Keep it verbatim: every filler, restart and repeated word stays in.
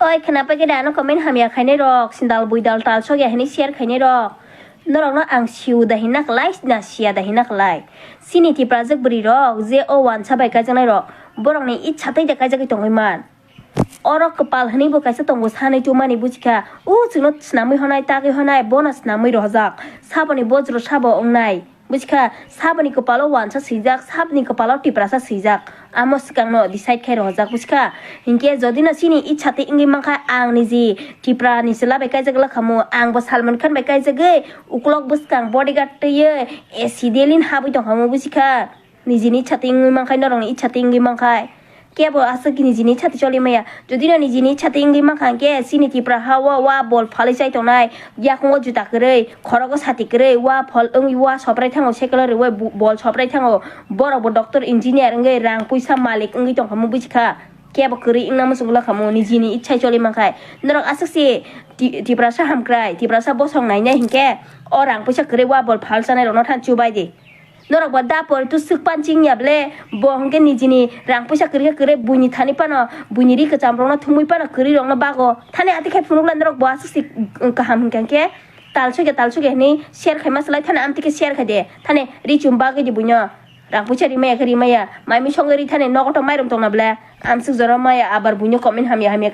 Oi, khwnapai khe da ano comment hamya khainai rok, sindal buidal tal sokya hinwi share khainai rok. Norokno ang siu da hinna khlai, na siya da hinna khlai. Chini Tiprajwk bwrwi rok je o wansa bai kaijaknai rok, borokni itsa tei da kaijagwi tongwi man. Oro kwpal hinwi bo kaisa tongo sanwi chumani buchikha. O chwngno swnamwi honai, tagwi honai, bono swnamwi rohojak. Saboni bojro sabo wngnai. Buchikha, saboni kwpalo wansa swijak, saboni kwpalo Tiprasa swijak. Amo swkangno decide khai rohojak buchikha. Hinkhe jodi no chini itsa tei wngwi mankha, ang niji Tiprani chwla bai kaijak lakhamu, ang bo Salman Khan bai kaijagwi uklok bwskang bodyguard twiwi A C delin habwi tongkhamu buchikha. Nijini itsa tei wngwi mankha, norokni itsa tei wngwi mankha. Kebo aswk nijini sati choli maya. Jodi no nijini sati wngwi mankha hwnkhe, chini Tipra ha o wa bol phalwi chai tongnai, yakungo juta kwrwi, khorogo sati kwrwi, wa phol wngwi wa soprai thango, sekelo rwui bu-, bol soprai thango. Borok bo doctor, engineer wngwi rang puisa malik wngwi tongkhamu buchikha. Kebo kwrwi wngna muchungla khamu, nijini itsa choli mankha. Norok aswk se Ti-, Tiprasa hamkrai, Tiprasa bosong nainai hinkhe, o rang puisa kwrwi wa bol phal chanai rokno than chubai di. Norok bo da poritu swk pan ching ya ble, bo hwnkhe nijini rang puisa kwrwi khe kwrwi, buini thani pano, buini ri kwcham rokno thumui pano kwrwi rokno bago. Thani ati khe phunukla norok bo aswk se, um, kaham hinkha khe, tal sokya, tal sokya hinwi share khaima swlai thani amtwi khe share khai de. Thani ri chum bagwi di buino. Rang puisa rimaya khe rimaya. Mai mui songwi ri thani nogo to mairum tongna ble. Amswk jora maya abar buino comment hamya hamya